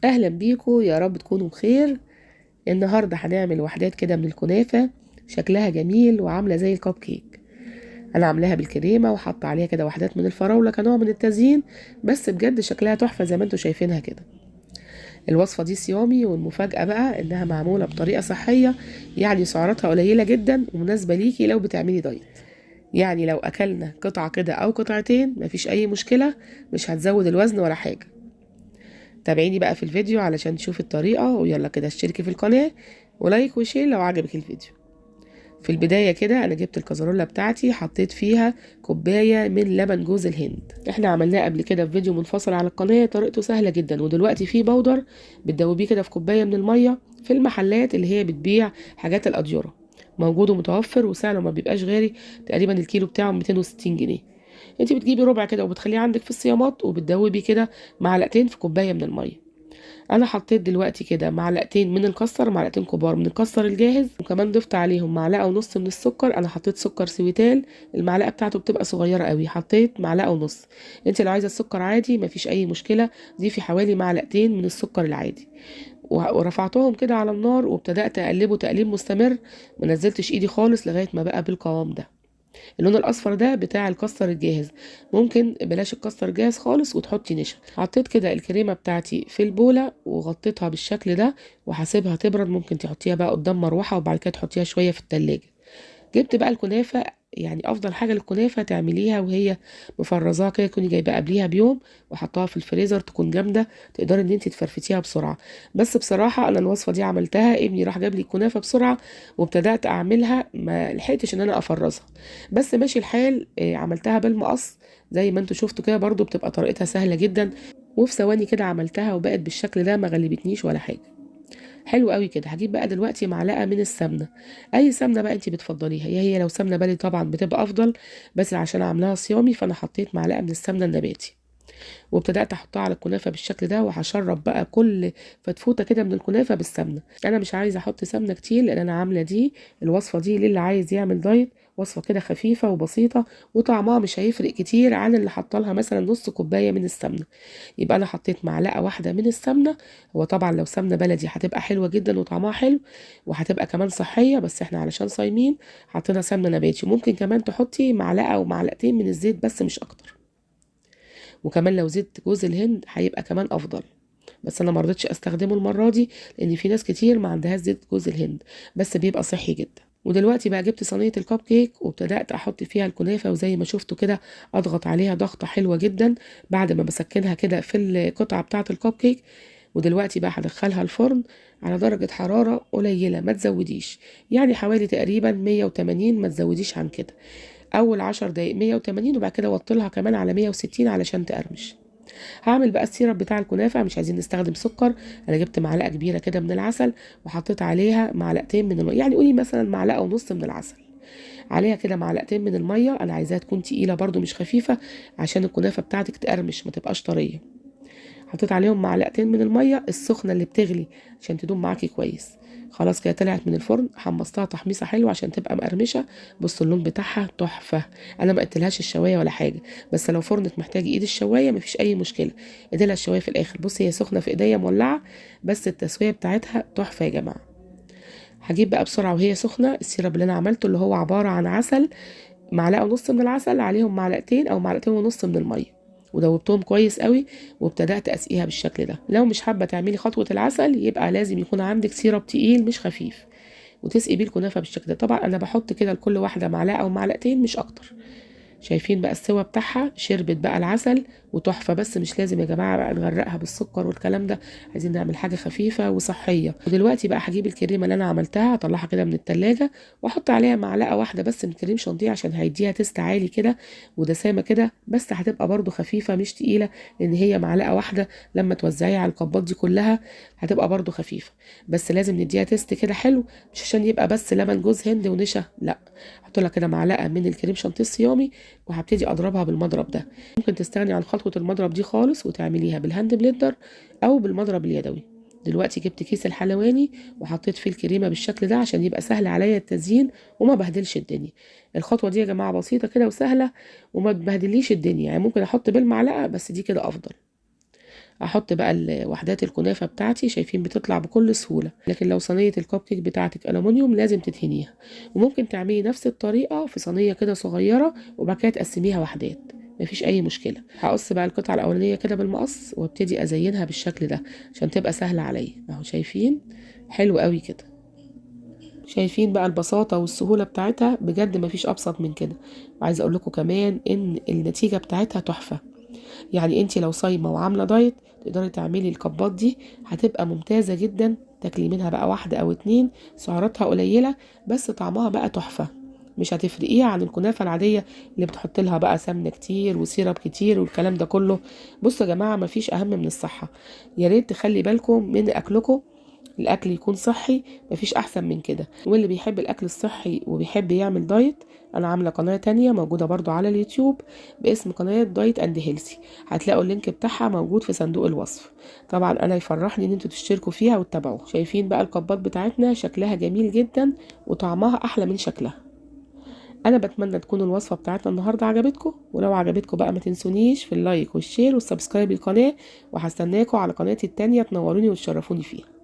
اهلا بيكم، يا رب تكونوا بخير. النهارده هنعمل وحدات كده من الكنافه، شكلها جميل وعامله زي الكب كيك. انا عاملاها بالكريمه وحاطه عليها كده وحدات من الفراوله كنوع من التزيين، بس بجد شكلها تحفة زي ما انتم شايفينها كده. الوصفة دي صيامي، والمفاجاه بقى انها معمولة بطريقة صحية، يعني سعراتها قليله جدا ومناسبة ليكي لو بتعملي دايت. يعني لو اكلنا قطعه كده او قطعتين مفيش اي مشكلة، مش هتزود الوزن ولا حاجة. تابعيني بقى في الفيديو علشان تشوفي الطريقة، ويلا كده اشتركي في القناة و like و share لو عجبك الفيديو. في البداية كده انا جبت الكازارولا بتاعتي، حطيت فيها كوباية من لبن جوز الهند. احنا عملناه قبل كده في فيديو منفصل على القناة، طريقته سهلة جدا. ودلوقتي في powder بتدوبيه كده في كوباية من المية في المحلات اللي هي بتبيع حاجات الأديرة، موجود ومتوفر وسعره ما بيبقاش غالي، تقريبا الكيلو بتاعه 260 جنيه. انت بتجيبي ربع كده وبتخليه عندك في الصيامات، وبتدوبي كده معلقتين في كوباية من المية. انا حطيت دلوقتي كده معلقتين من الكستر، معلقتين كبار من الكستر الجاهز، وكمان ضفت عليهم معلقه ونص من السكر. انا حطيت سكر سويتال، المعلقة بتاعته بتبقى صغيرة قوي، حطيت معلقه ونص. انت لو عايزه السكر عادي مفيش اي مشكلة، ضيفي حوالي معلقتين من السكر العادي. ورفعتهم كده على النار وابتدات اقلبه تقليب مستمر، ما نزلتش ايدي خالص لغاية ما بقى بالقوام ده. اللون الاصفر ده بتاع الكستر الجاهز، ممكن بلاش الكستر جاهز خالص وتحطي نشا. حطيت كده الكريمة بتاعتي في البوله وغطيتها بالشكل ده وهسيبها تبرد. ممكن تحطيها بقى قدام مروحة وبعد كده تحطيها شوية في التلاجة. جبت بقى الكنافه، يعني افضل حاجة للكنافه تعمليها وهي مفرزاها كده، تكوني جايباها قبليها بيوم وحطاها في الفريزر، تكون جامدة تقدري ان انت تفرفتيها بسرعة. بس بصراحة انا الوصفة دي عملتها، ابني راح جاب لي الكنافه بسرعة وابتدات اعملها، ما لحقتش ان انا افرزها، بس ماشي الحال. عملتها بالمقص زي ما انتوا شفتوا كده، برضو بتبقى طريقتها سهلة جدا، وفي ثواني كده عملتها وبقت بالشكل ده، ما غلبتنيش ولا حاجة. حلو قوي كده. هجيب بقى دلوقتي معلقه من السمنة، اي سمنه بقى انت بتفضليها، يا هي لو سمنه بلدي طبعا بتبقى افضل، بس عشان عاملاها صيامي فانا حطيت معلقه من السمنة النباتي، وابتدات احطها على الكنافه بالشكل ده. وهشرب بقى كل فتفوته كده من الكنافه بالسمنه. انا مش عايزه احط سمنه كتير لان انا عامله دي الوصفة دي للي عايز يعمل دايت، وصفه كده خفيفة وبسيطة وطعمها مش هيفرق كتير عن اللي حاطه لها مثلا نص كوباية من السمنة. يبقى انا حطيت معلقه واحدة من السمنة. هو طبعا لو سمنه بلدي هتبقى حلوة جدا وطعمها حلو وهتبقى كمان صحية، بس احنا علشان صايمين حطينا سمنه نباتي. ممكن كمان تحطي معلقه او معلقتين من الزيت بس مش اكتر، وكمان لو زيت جوز الهند هيبقى كمان افضل، بس انا ما رضيتش استخدمه المرة دي لان في ناس كتير ما عندهاش زيت جوز الهند، بس بيبقى صحي جدا. ودلوقتي بقى جبت صينية الكب كيك وابتدات احط فيها الكنافه، وزي ما شفتوا كده اضغط عليها ضغطه حلوة جدا بعد ما بسكنها كده في القطعة بتاعه الكب كيك. ودلوقتي بقى هدخلها الفرن على درجه حرارة قليله، ما تزوديش، يعني حوالي تقريبا 180، ما تزوديش عن كده. اول 10 دقايق 180، وبعد كده وطلها كمان على 160 علشان تقرمش. هعمل بقى ال syrup بتاع الكنافه، مش عايزين نستخدم سكر. انا جبت معلقه كبيرة كده من العسل وحطيت عليها معلقتين من المية، يعني قولي مثلا معلقه ونص من العسل، عليها كده معلقتين من المية. انا عايزاها تكون تقيلة برده مش خفيفة عشان الكنافه بتاعتك تقرمش ما تبقاش طرية. حطيت عليهم معلقتين من المية السخنة اللي بتغلي عشان تدوم معاكي كويس. خلاص كده طلعت من الفرن، حمصتها تحميصه حلوة عشان تبقى مقرمشه. بصوا اللون بتاعها تحفة، انا ما قلتلهاش الشوايه ولا حاجة، بس لو فرنك محتاج ايد الشوايه مفيش اي مشكلة، اديلها الشوايه في الاخر. بصي هي سخنة في ايديا مولعه، بس التسوية بتاعتها تحفة يا جماعة. هجيب بقى بسرعة وهي سخنة ال syrup اللي انا عملته، اللي هو عبارة عن عسل، معلقه ونص من العسل عليهم معلقتين او معلقتين ونص من المية، ودوبتهم كويس قوي وابتدات اسقيها بالشكل ده. لو مش حابة تعملي خطوة العسل يبقى لازم يكون عندك syrup تقيل مش خفيف، وتسقي بيه الكنافه بالشكل ده. طبعا انا بحط كده لكل واحدة معلقه او معلقتين مش اكتر. شايفين بقى السوا بتاعها، شربت بقى العسل وتحفه. بس مش لازم يا جماعة بقى نغرقها بالسكر والكلام ده، عايزين نعمل حاجة خفيفة وصحية. ودلوقتي بقى هجيب الكريمة اللي انا عملتها، هطلعها كده من التلاجة واحط عليها معلقه واحدة بس من كريم شانتيه عشان هيديها taste عالي كده ودسامه كده، بس هتبقى برده خفيفة مش تقيلة لان هي معلقه واحدة. لما توزعيها على الكبات دي كلها هتبقى برده خفيفة، بس لازم نديها taste كده حلو، مش عشان يبقى بس لبن جوز هند ونشا، لا. هحط لها كده معلقه من الكريم شانتيه الصيامي وهبتدي اضربها بالمضرب ده. ممكن تستغني عن خطوة المضرب دي خالص وتعمليها بال hand blender او بالمضرب اليدوي. دلوقتي جبت كيس الحلواني وحطيت فيه الكريمة بالشكل ده عشان يبقى سهل عليا التزيين وما بهدلش الدنيا. الخطوة دي يا جماعة بسيطة كده وسهلة وما تبهدليش الدنيا، يعني ممكن احط بالمعلقه بس دي كده افضل. احط بقى وحدات الكنافه بتاعتي، شايفين بتطلع بكل سهولة. لكن لو صينية الكب كيك بتاعتك الومنيوم لازم تدهنيها، وممكن تعملي نفس الطريقة في صينية كده صغيرة وبعد كده تقسميها وحدات، مفيش اي مشكلة. هقص بقى القطعة الاولانية كده بالمقص وابتدي ازينها بالشكل ده عشان تبقى سهلة عليا اهو. شايفين حلو قوي كده، شايفين بقى البساطة والسهوله بتاعتها، بجد مفيش ابسط من كده. وعايزه اقول لكم كمان ان النتيجة بتاعتها تحفة. يعني انت لو صايمه وعامله دايت تقدري تعملي الكبات دي، هتبقى ممتازة جدا، تاكلي منها بقى واحدة او 2، سعراتها قليله بس طعمها بقى تحفة، مش هتفرقيها عن الكنافه العادية اللي بتحط لها بقى سمنه كتير وسيرب كتير والكلام ده كله. بصوا يا جماعة مفيش اهم من الصحة، يا ريت تخلي بالكم من اكلكم، الاكل يكون صحي، مفيش احسن من كده. واللي بيحب الاكل الصحي وبيحب يعمل دايت، انا عامله قناة تانية موجودة برضو على اليوتيوب باسم قناة Diet and Healthy، هتلاقوا ال link بتاعها موجود في صندوق الوصف. طبعا انا يفرحني ان انتوا تشتركوا فيها وتتابعوها. شايفين بقى الكبات بتاعتنا شكلها جميل جدا وطعمها احلى من شكلها. انا بتمنى تكون الوصفة بتاعتنا النهارده عجبتكم، ولو عجبتكم بقى ما تنسونيش في ال like وال share وال subscribe للقناة، وهستناكم على قناتي التانية تنوروني وتشرفوني فيها.